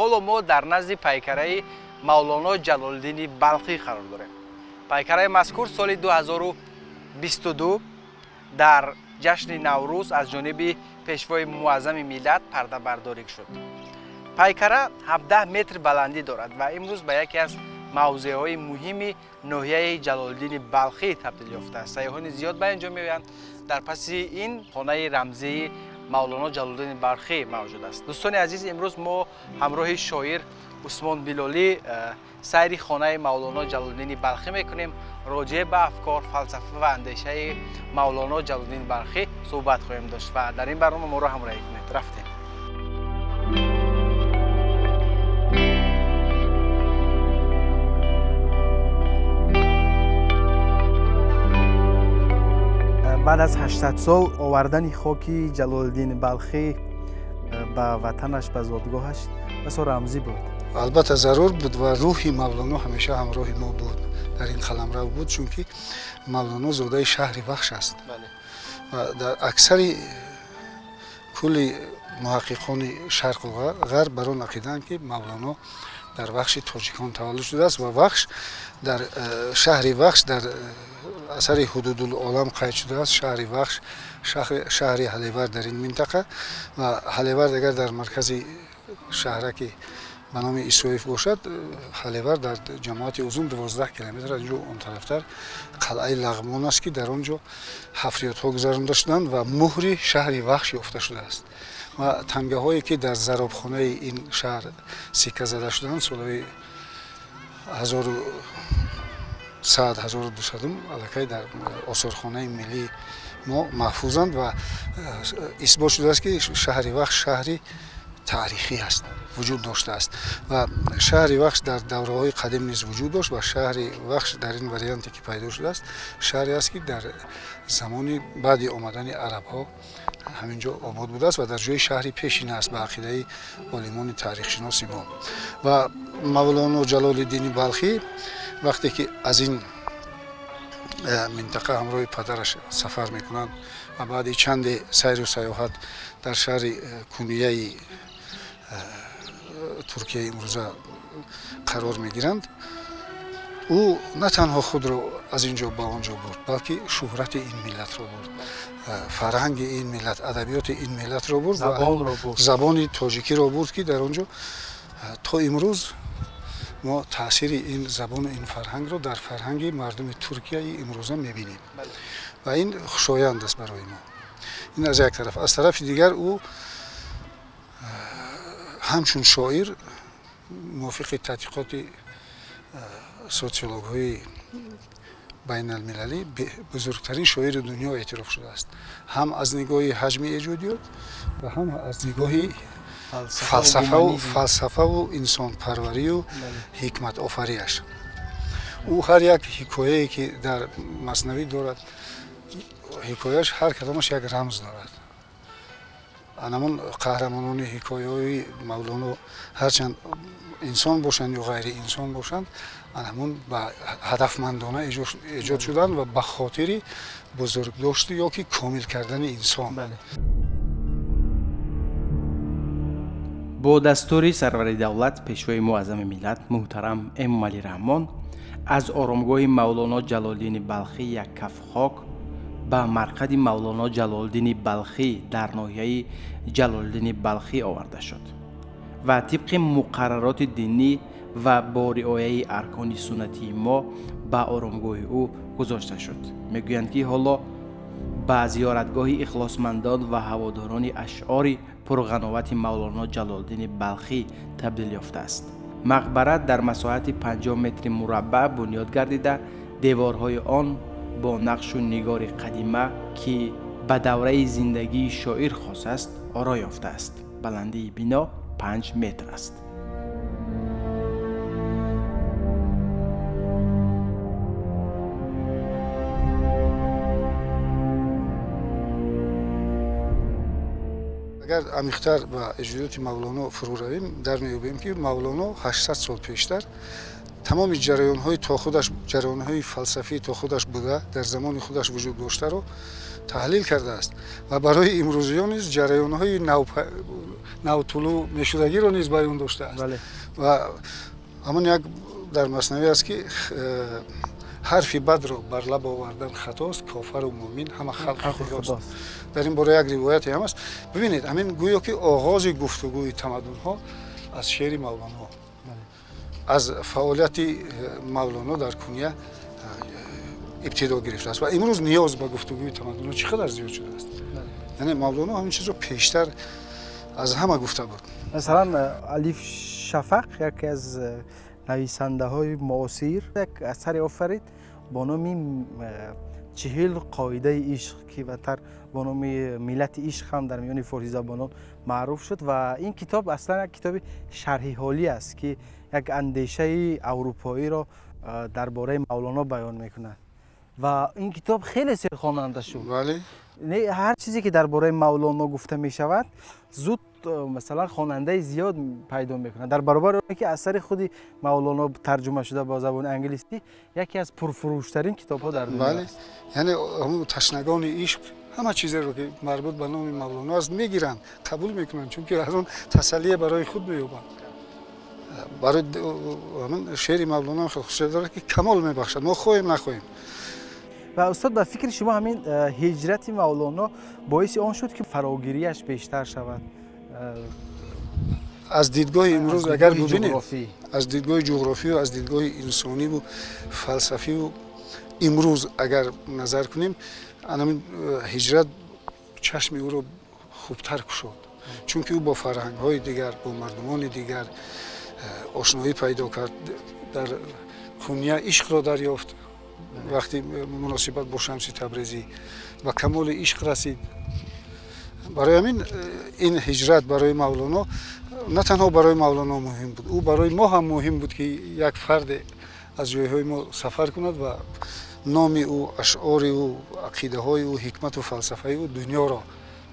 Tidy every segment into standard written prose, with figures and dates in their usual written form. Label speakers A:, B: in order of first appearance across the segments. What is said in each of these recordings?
A: Ҳоло мо дар назди пайкараи Мавлоно Ҷалолиддини Балхӣ қарор дорем. Пайкараи мазкур соли 2022 дар ҷашни Наврӯз аз ҷониби пешвои муаззами миллат пардабардорӣ шуд. Пайкара 17 метр баландӣ дорад ва имрӯз ба яке аз мавзеъҳои муҳими ноҳияи Ҷалолиддини Балхӣ табдил ёфтааст. Сайёҳони зиёд ба ин ҷо меоянд. Дар паси ин хонаи рамзии Мавлоно Ҷалолиддини Балхӣ мавҷуд аст. Дӯстони азиз, имрӯз мо ҳамроҳи шоир Усмон Билолӣ сайри хонаи Мавлоно Ҷалолиддини Балхӣ мекунем. Роҷеъ ба афкор, фалсафа ва андешаи Мавлоно Ҷалолиддини Балхӣ суҳбат хоҳем дошт ва дар ин барнома моро ҳамроҳӣ кунед. Рафтем. Баъд аз 800 сол овардани хоки Ҷалолиддини Балхӣ ба ватанаш, ба зодгоҳаш басо рамзӣ буд.
B: Албатта зарур буд ва рӯҳи Мавлоно ҳамеша ҳамроҳи мо буд, дар ин қаламрав буд, чунки Мавлоно зодаи шаҳри Вахш аст ва дар аксари кулли муҳаққиқони шарқу ғарб бар он ақидаанд, ки Мавлоно дар Вахши тоҷикон таваллуд шудааст ва Вахш дар шаҳри Вахш дар асари Ҳудудулолам қайд шудааст. Шаҳри Вахш, шаҳри Ҳалевар дар ин минтақа ва Ҳалевар агар дар маркази шаҳраки ба номи Исоев бошад, Ҳалевар дар ҷамоати Узун 12 километр аз ҷо он тарафтар қалъаи Лағмон аст, ки дар он ҷо ҳафриётҳо гузаронда шуданд ва муҳри шаҳри Вахш ёфта шудааст ва тангаҳое, ки дар заробхонаи ин шаҳр сикка зада шуданд, солҳои 1100 1200 аллакай дар осорхонаи миллии мо маҳфузанд ва исбот шудааст, ки шаҳри Вахш шаҳри таърихӣ аст, вуҷуд доштааст ва шаҳри Вахш дар давраҳои қадим низ вуҷуд дошт ва шаҳри Вахш дар ин варианте, ки пайдо шудааст, шаҳре аст, ки дар замони баъди омадани арабҳо ҳамин ҷо обод будааст ва дар ҷои шаҳри пешина аст ба ақидаи олимони таърихшиноси мо. Ва Мавлоно Ҷалолиддини Балхӣ вақте ки аз ин минтақа ҳамроҳи падараш сафар мекунанд ва баъди чанде сайру сайёҳат дар шаҳри Кунияи Туркияи имрӯза қарор мегиранд, ӯ на танҳо худро аз ин ҷо ба он ҷо бурд, балки шӯҳрати ин миллатро бурд, фарҳанги ин миллат, адабиёти ин миллатро бурд, забони тоҷикиро бурд, ки дар он ҷо то имрӯз мо таъсири ин забону ин фарҳангро дар фарҳанги мардуми Туркияи имрӯза мебинем ва ин хушоянд аст барои мо. Ин аз як тараф. Аз тарафи дигар, ӯ ҳамчун шоир мувофиқи тадқиқоти социологҳои байналмилалӣ бузургтарин шоири дунё эътироф шудааст, ҳам аз нигоҳи ҳаҷми эҷодиёт ва ҳам аз нигоҳи фалсафаву инсонпарварию ҳикматофариаш. Ӯ ҳар як ҳикояе, ки дар маснавӣ дорад, ҳикояш ҳар кадомаш як рамз дорад. Анамон қаҳрамонони ҳикояҳои Мавлоно ҳарчанд инсон бошанд ё ғайри инсон бошанд, анамон ба ҳадафмандона эҷод шуданд ва ба хотири бузургдошту ё ки комил кардани инсон.
A: Бо дастури сарвари давлат, пешвои муаззами миллат муҳтарам Эмомалӣ Раҳмон аз оромгоҳи Мавлоно Ҷалолиддини Балхӣ як каф хок ба марқади Мавлоно Ҷалолиддини Балхӣ дар ноҳияи Ҷалолиддини Балхӣ оварда шуд ва тибқи муқаррароти динӣ ва бо риояи аркони суннатии мо ба оромгоҳи ӯ гузошта шуд. Мегӯянд, ки ҳоло ба зиёратгоҳи ихлосмандон ва ҳаводорони ашъори пурғановати Мавлоно Ҷалолиддини Балхӣ табдил ёфтааст. Мақбара дар масоҳати 50 метри мураббаъ бунёд гардида, деворҳои он бо нақшу нигори қадима, ки ба давраи зиндагии шоир хос аст, оро ёфтааст. Баландии бино 5 метр аст.
B: Агар амиқтар ба эҷодиёти Мавлоно фурӯ равем, дар меёбем, ки Мавлоно 800 сол пештар тамоми ҷараёнҳои то худаш, ҷараёнҳои фалсафии то худаш буда, дар замони худаш вуҷуд доштаро таҳлил кардааст ва барои имрӯзиён низ ҷараёнҳои Навтулу мешудагиро низ баён доштааст. Ва ҳамон як дар маснавӣ аст, ки ҳарфи бадро бар лаб овардан хатост, кофару мӯмин ҳама халқи худост. Дар ин бора як ривояте ҳам аст. Бибинед, ҳамин гӯё ки оғози гуфтугӯи тамаддунҳо аз шеъри Мавлоно, аз фаъолияти Мавлоно дар Куния ибтидо гирифтааст ва имрӯз ниёз ба гуфтугӯи тамаддунҳо чӣ қадар зиёд шудааст. Яъне Мавлоно ҳамин чизро пештар аз ҳама гуфта буд.
A: Масалан, Алиф Шафақ, яке аз нависандаҳои муосир, як асаре офарид бо номи 40 қоидаи ишқ, ки баъдтар бо номи миллати ишқ ҳам дар миёни форсизабонон маъруф шуд. Ва ин китоб аслан як китоби шарҳи ҳолӣ аст, ки як андешаи аврупоиро дар бораи Мавлоно баён мекунад ва ин китоб хеле серхонанда шуд. Ҳар чизе ки дар бораи Мавлоно гуфта мешавад, зуд масалан хонандаи зиёд пайдо мекунад. Дар баробари оне ки асари худи Мавлоно тарҷума шуда бо забони англисӣ яке аз пурфурӯштарин китобҳо дар дунё аст.
B: Яъне ҳамон ташнагони ишқ ҳама чизеро ки марбут ба номи Мавлоно аст мегиранд, қабул мекунанд, чунки аз он тасаллие барои худ меёбанд. Барои ҳамин шеъри Мавлоно хеле хусусият дорад, ки камол мебахшад, мо хоҳем нахоҳем.
A: Ва устод, ба фикри шумо ҳамин ҳиҷрати Мавлоно боиси он шуд, ки фарогирияш бештар шавад?
B: Аз дидгоҳи имрӯз агар бубинем, аз дидгоҳи ҷуғрофию аз дидгоҳи инсониву фалсафиву имрӯз агар назар кунем, ҳамин ҳиҷрат чашми ӯро хубтар кушод, чунки ӯ бо фарҳангҳои дигар, бо мардумони дигар ошноӣ пайдо кард, дар Куния ишқро дарёфт. Вақти муносибат бо Шамси Табрезӣ ба камоли ишқ расид. Барои ҳамин ин ҳиҷрат барои Мавлоно на танҳо барои Мавлоно муҳим буд, ӯ барои мо ҳам муҳим буд, ки як фарде аз ҷойҳои мо сафар кунад ва номи ӯ, ашъори ӯ, ақидаҳои ӯ, ҳикмату фалсафаи ӯ дунёро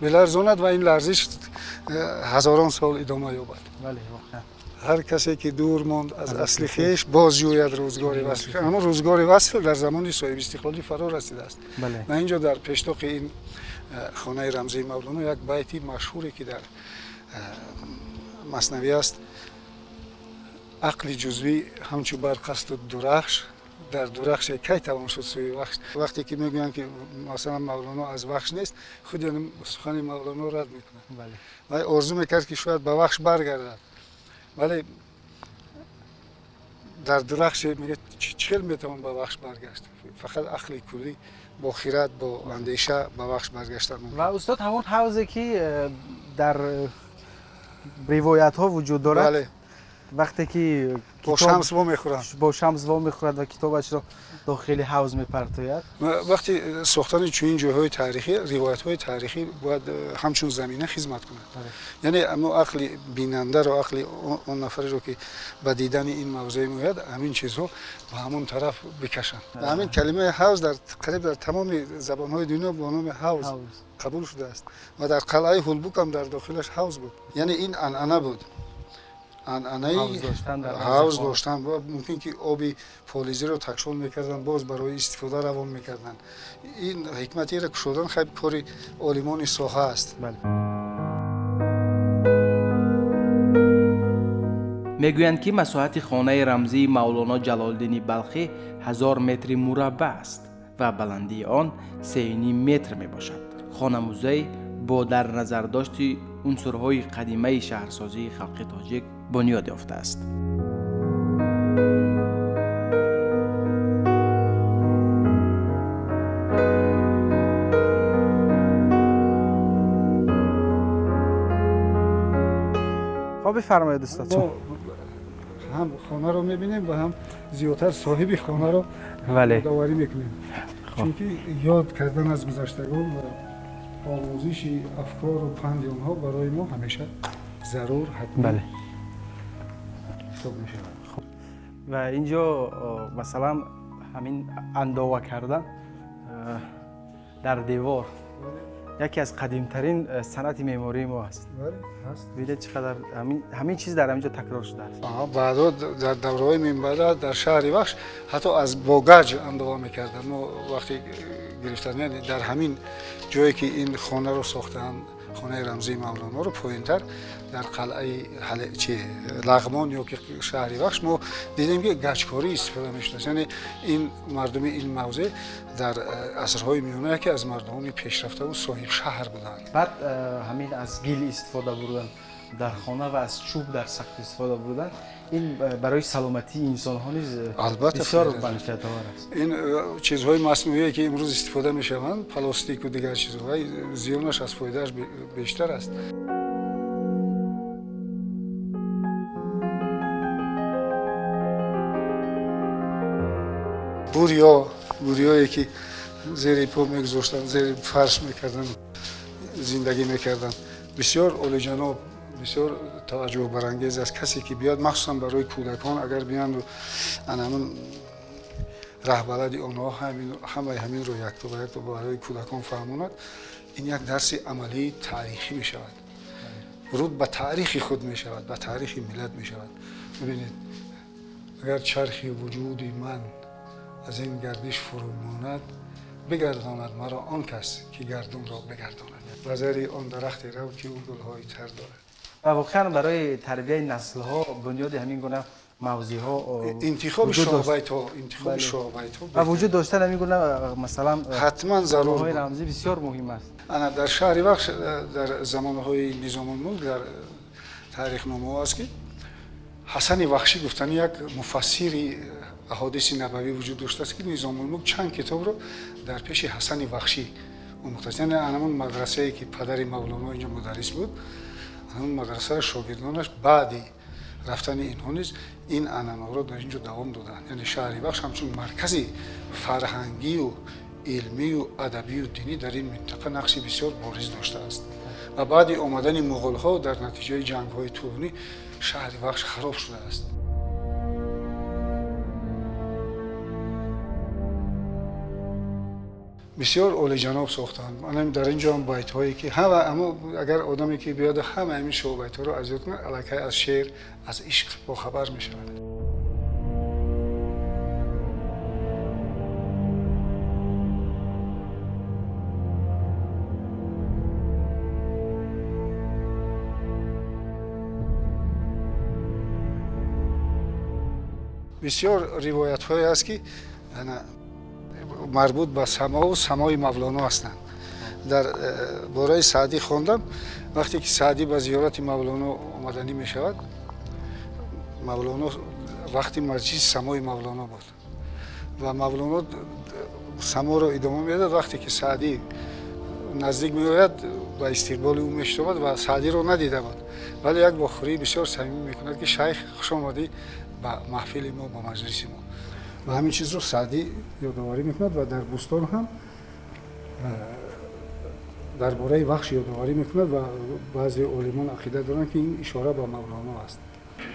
B: биларзонад ва ин ларзиш ҳазорон сол идома ёбад. Ҳар касе ки дур монд аз асли хеш, боз ҷӯяд рӯзгори васл. Аммо рӯзгори васл дар замони соҳибистиқлолӣ фаро расидааст. Ва инҷо дар пештоқи ин хонаи рамзии Мавлоно як байти машҳуре, ки дар маснавӣ аст: ақли ҷузвӣ ҳамчу барқ асту дурахш, дар дурахше кай тавон шуд сӯи вахш. Вақте ки мегӯянд, ки масалан Мавлоно аз вахш нест, худи сухани Мавлоно рад мекунад. Вай орзу мекард, ки шояд ба вахш баргардад, вале дар дурахше мегӯяд, чӣ хел метавон ба вахш баргашт? Фақат ақли куллӣ бо хират, бо андеша ба вахш баргаштан мумкин.
A: Ва устод, ҳамон ҳавзе ки дар ривоятҳо вуҷуд дорад, вақте ки
B: бо шамс вомехӯранд,
A: бо шамс вомехӯрад ва китобашро дохили ҳавз мепартояд.
B: Вақти сохтани чунин ҷойҳои таърихӣ, ривоятҳои таърихӣ бояд ҳамчун замина хизмат кунад. Яъне мо ақли бинандаро, ақли он нафареро, ки ба дидани ин мавзеъ меояд, ҳамин чизҳо ба ҳамон тараф бикашанд. Ҳамин калимаи ҳавз дар қариб дар тамоми забонҳои дунё бо номи ҳавз қабул шудааст ва дар қалъаи Ҳулбук ҳам дар дохилаш ҳавз буд. Яъне ин анъана буд, анъанаи ҳавз доштан. Мумкин ки оби полизиро такшон мекарданд, боз барои истифода равон мекарданд. Ин ҳикматиро кушодан хайб кори олимони соҳа аст.
A: Мегӯянд, ки масоҳати хонаи рамзии Мавлоно Ҷалолиддини Балхӣ 1000 метри мураббаъ аст ва баландии он 3,5 метр мебошад. Хона-музей бо дар назардошти унсурҳои қадимаи шаҳрсозии халқи тоҷик бунёд ёфтааст. Хоб, бифармоед устод.
B: Ҳам хонаро мебинем ва ҳам зиёдтар соҳиби хонаро ёдоварӣ мекунем, чунки ёд кардан аз гузаштагон ва омӯзиши афкору панди онҳо барои мо ҳамеша зарур, ҳатмӣ ҳисоб мешавад.
A: Ва инҷо масалан ҳамин андова кардан дар девор яке аз қадимтарин санъати меъмории мо аст. Бинед, чӣ қадар ҳамин чиз дар ҳаминҷо такрор шудааст.
B: Баъдо дар давраҳои минбаъда дар шаҳри Вахш ҳатто аз богаҷ андова мекарданд. Мо вақте гирифтан, яъне дар ҳамин ҷое ки ин хонаро сохтаанд, хонаи рамзии Мавлоноро, поинтар Дар қалъаи Лағмон ё ки шаҳри Вахш мо дидем, ки гачкорӣ истифода мешудааст. Яъне ин мардуми ин мавзеъ дар асрҳои миёна яке аз мардумони пешрафтаву соҳибшаҳр буданд.
A: Баъд ҳамин аз гил истифода бурдан дар хона ва аз чӯб дар сақф истифода бурдан, ин барои саломатии инсонҳо низ бисёр манфиатовар аст.
B: Ин чизҳои маснуие, ки имрӯз истифода мешаванд, пластику дигар чизҳо, зиёнаш аз фоидааш бештар аст. Бурё, бурёе ки зери по мегузоштанд, зери фарш мекарданд, зиндагӣ мекарданд, бисёр олиҷаноб, бисёр таваҷҷӯҳбарангез аст. Касе ки биёд, махсусан барои кӯдакон, агар биёнду анамун раҳбалади онҳо ҳамаи ҳаминро якто ба якто барои кӯдакон фаҳмонад, ин як дарси амалии таърихӣ мешавад, вуруд ба таърихи худ мешавад, ба таърихи миллат мешавад. Бибинед, агар чархи вуҷуди ман аз ин гардиш фурӯ монад, бигардонад маро он кас, ки гардунро бигардонад. Ба зари он дарахте рав, ки ӯ гулҳои тар дорад.
A: Ва воқеан барои тарбияи наслҳо бунёди ҳамин гуна мавзеъҳо,
B: интихоби шоҳбайтҳо, интихоби шоҳбайтҳо
A: ва вуҷуд доштан ҳамин гуна, масалан,
B: ҳатман зарур
A: рамзӣ бисёр муҳим аст.
B: Ана дар шаҳри Вахш дар замонҳои Низомулмулк дар таърихномаҳо аст, ки Ҳасани Вахшӣ гуфтани як муфассири аҳодиси набавӣ вуҷуд доштааст, ки Низомулмулк чанд китобро дар пеши Ҳасани Вахшӣ омӯхтааст. Яъне анамон мадрасае, ки падари Мавлоно инҷо мударрис буд, анамон мадрасаро шогирдонаш баъди рафтани инҳо низ ин анъанаҳоро дар ин ҷо давом доданд. Яъне шаҳри Вахш ҳамчун маркази фарҳангию илмию адабию динӣ дар ин минтақа нақши бисёр бориз доштааст. Ва баъди омадани муғулҳо дар натиҷаи ҷангҳои тӯлонӣ шаҳри Вахш хароб шудааст. Бисёр олиҷаноб сохтанд. Манам дар ин ҷо ҳам байтҳое, ки ҳама, аммо агар одаме ки биёд ҳама ҳамин шоҳбайтҳоро аз ёд кунад, аллакай аз шеър, аз ишқ бохабар мешавад. Бисёр ривоятҳое аст, ки марбут ба самову самои Мавлоно ҳастанд. Дар бораи Саъдӣ хондам, вақте ки Саъдӣ ба зиёрати Мавлоно омаданӣ мешавад, Мавлоно вақти маҷлиси самои Мавлоно буд ва Мавлоно саморо идома медод. Вақте ки Саъдӣ наздик меояд, ба истиқболи ӯ мешитобад ва Саъдиро надида буд, вале як вохӯрии бисёр самимӣ мекунад, ки шайх, хуш омадӣ ба маҳфили мо, ба маҷлиси мо. Ва ҳамин чизро Саъдӣ ёдоварӣ мекунад ва дар Бӯстон ҳам дар бораи Вахш ёдоварӣ мекунад ва баъзе олимон ақида доранд, ки ин ишора ба Мавлоно аст.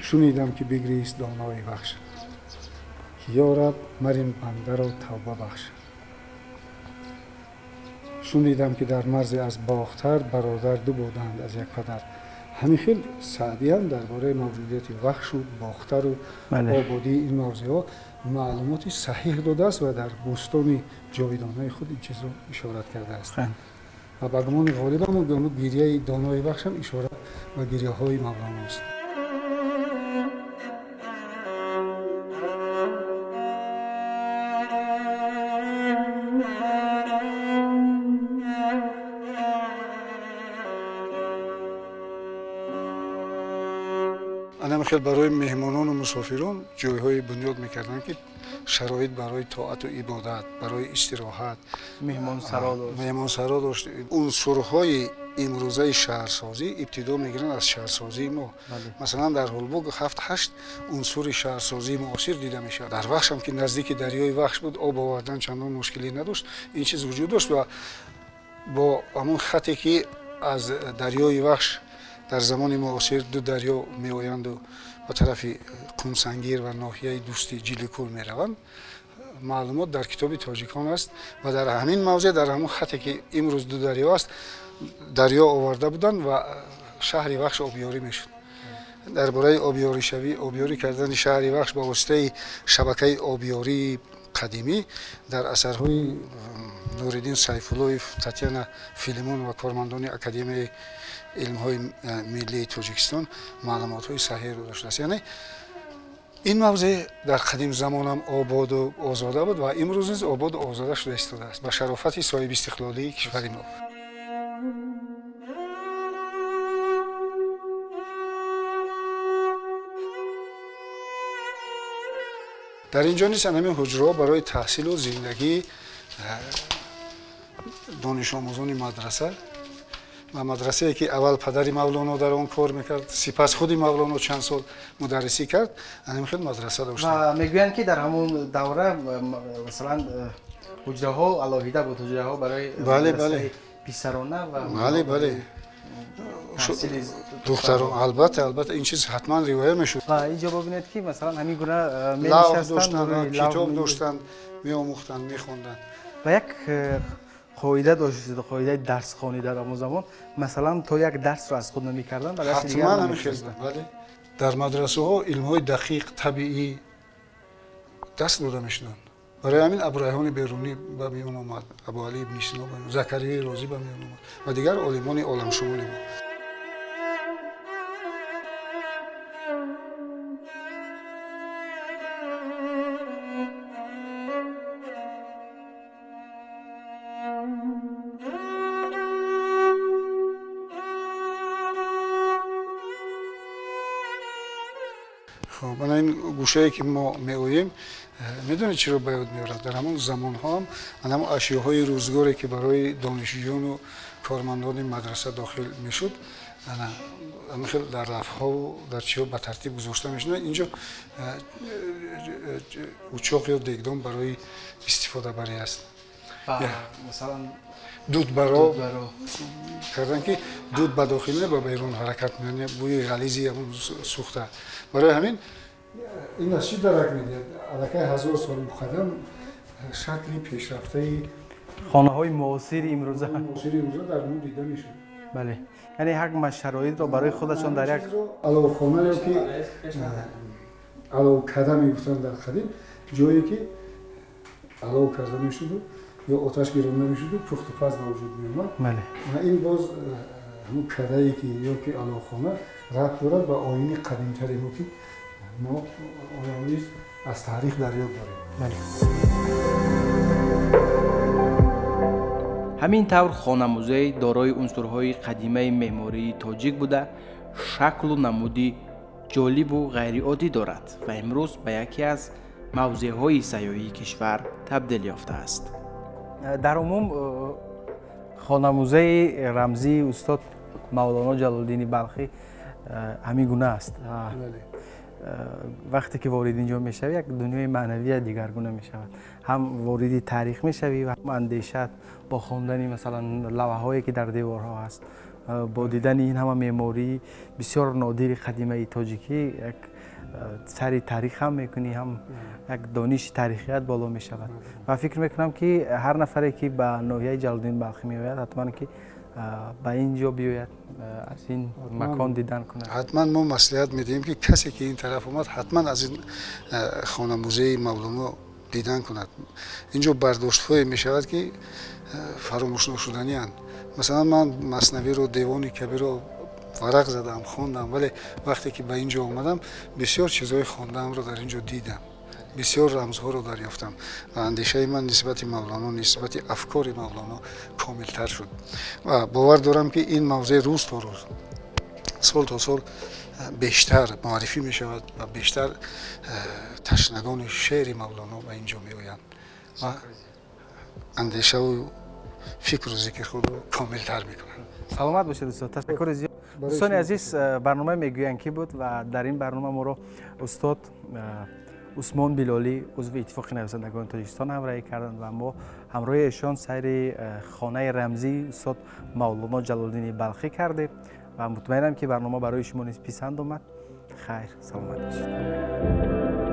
B: Шунидам, ки бигрист донои Вахш, ки ё раб, мар ин бандаро тавба бахш. Шунидам, ки дар марзе аз Бохтар бародар ду буданд аз як падар. Ҳамин хел Саъдӣ ҳам дар бораи мавҷудияти Вахшу Бохтару ободии ин мавзеъҳо маълумоти саҳиҳ додааст ва дар бӯстони ҷовидонаи худ ин чизро ишорат кардааст. Ва ба гумони ғолибам гирияи донои Вахшам ишора ба гирияҳои Мавлоност. Хел барои меҳмонону мусофирон ҷойҳое бунёд мекарданд, ки шароит барои тоату ибодат, барои истироҳат, меҳмонсаро дошт. Унсурҳои имрӯзаи шаҳрсозӣ ибтидо мегиранд аз шаҳрсозии мо. Масалан, дар Ҳулбук 7-8 унсури шаҳрсозии муосир дида мешавад. Дар Вахшам, ки наздики дарёи Вахш буд, об овардан чандон мушкилӣ надошт, ин чиз вуҷуд дошт ва бо ҳамон хате, ки аз дарёи Вахш дар замони муосир ду дарё меоянду ба тарафи Қумсангир ва ноҳияи Дӯсти Ҷиликул мераванд, маълумот дар китоби тоҷикон аст ва дар ҳамин мавзеъ, дар ҳамон хате, ки имрӯз ду дарё аст, дарё оварда буданд ва шаҳри Вахш обёрӣ мешуд. Дар бораи обёришавӣ, обёрӣ кардани шаҳри Вахш ба воситаи шабакаи обёрии қадимӣ дар асарҳои Нуриддин Сайфуллоев, Татьяна Филимон ва кормандони Академияи илмҳои миллии Тоҷикистон маълумотҳои саҳеҳро доштааст. Яъне ин мавзеъ дар қадим замонам ободу озода буд ва имрӯз низ ободу озода шуда истодааст ба шарофати соҳибистиқлолии кишвари мо. Дар ин ҷо низ ҳамин ҳуҷраҳо барои таҳсилу зиндагии донишомӯзони мадраса ва мадрасае ки аввал падари Мавлоно дар он кор мекард, сипас худи Мавлоно чанд сол мударрисӣ кард, ҳамин хел мадраса доштанд.
A: Ва мегӯянд ки дар ҳамон давра масалан ҳуҷраҳо алоҳида буд, ҳуҷраҳо барои мадрасаи писарона ва
B: бале, бале, духтарон. Албатта, албатта, ин чиз ҳатман ривоя мешуд.
A: Ва инҷо бибинед ки масалан ҳамин гуна
B: лавҳ доштанд, китоб доштанд, меомӯхтанд, мехонданд.
A: Ва як қоида дошт, қоидаи дарсхонӣ дар он замон, масалан то як дарсро аз худ намекарданд, ба дарси дигар
B: ҳатман ҳамин хел буд. Бале, дар мадрасаҳо илмҳои дақиқ, табиӣ дарс дода мешуданд. Барои ҳамин Абурайҳони Берунӣ ба миён омад, Абуалӣ ибни Сино ба миён, Закарияи Розӣ ба миён омад ва дигар олимони оламшумули мо. Хоб, ана ин гӯшае ки мо меоем, медонед чиро ба ёд меорад? Дар ҳамон замонҳо ҳам ҳамон ашёҳои рӯзгоре ки барои донишҷӯёну кормандони мадраса дохил мешуд, ҳамин хел дар рафҳову дар чиҳо ба тартиб гузошта мешуданд. Инҷо учоқ ё дегдон барои истифодабарӣ аст.
A: Масалан
B: дудбаро кардан ки дуд ба дохил не, ба берун ҳаракат мекунад, бӯи ғализи ҳамон сӯхта. Барои ҳамин ин аз чӣ дарак медиҳад? Аллакай 1000 сол муқаддам шакли пешрафтаи
A: хонаҳои муосири имрӯза
B: дар мо дида мешуд.
A: Бале, яъне ҳар шароитро барои худашон дар як
B: аловхона ё ки аловкада мегуфтанд дар қадим, ҷое ки алов карда мешуду ё оташ гиронда мешуду пухту паз ба вуҷуд меомад. Ва ин боз ҳамун кадае ки ё ки аловхона рабт дорад ба оини қадимтари мо ки мо онро низ аз таърих дарёфт дорем.
A: Ҳамин тавр хонамузей дорои унсурҳои қадимаи меъмории тоҷик буда, шаклу намуди ҷолибу ғайриоддӣ дорад ва имрӯз ба яке аз мавзеъҳои сайёҳии кишвар табдил ёфтааст. Дар умум хонамузеи рамзии устод Мавлоно Ҷалолиддини Балхӣ ҳамин гуна аст. Вақте ки ворид инҷо мешавӣ, як дунёи маънавия дигаргуна мешавад. Ҳам вориди таърих мешавӣ ва ҳам андешат бо хондани масалан лавҳаҳое ки дар деворҳо ҳаст, бо дидани ин ҳама меъмории бисёр нодири қадимаи тоҷикӣ як сари таърих ҳам мекунӣ, ҳам як дониши таърихият боло мешавад. Ва фикр мекунам ки ҳар нафаре ки ба ноҳияи Ҷалолиддини Балхӣ меояд, ҳатман ки ба ин ҷо биёяд, аз ин макон дидан кунад.
B: Ҳатман мо маслиҳат медиҳем ки касе ки ин тараф омад, ҳатман аз ин хонамузеи Мавлоно дидан кунад. Инҷо бардоштҳое мешавад ки фаромӯшношуданианд. Масалан ман Маснавиро, Девони Кабиро варақ задам, хондам, вале вақте ки ба ин ҷо омадам, бисёр чизҳои хондаамро дар ин ҷо дидам, бисёр рамзҳоро дарёфтам ва андешаи ман нисбати Мавлоно, нисбати афкори Мавлоно комилтар шуд. Ва бовар дорам ки ин мавзеъ рӯз то рӯз, сол то сол бештар муаррифӣ мешавад ва бештар ташнагони шеъри Мавлоно ба ин ҷо меоянд ва андешаву фикру зикри худро комилтар мекунанд.
A: Саломат бошед устод, ташаккури зиёд. Дӯстони азиз, барномаи мегӯянд ки буд ва дар ин барнома моро устод Усмон Билолӣ, узви Иттифоқи нависандагони Тоҷикистон ҳамроҳӣ карданд ва мо ҳамроҳи эшон сайри хонаи рамзии устод Мавлоно Ҷалолиддини Балхӣ кардем ва мутмаинам ки барнома барои шумо низ писанд омад. Хайр, саломат бошед.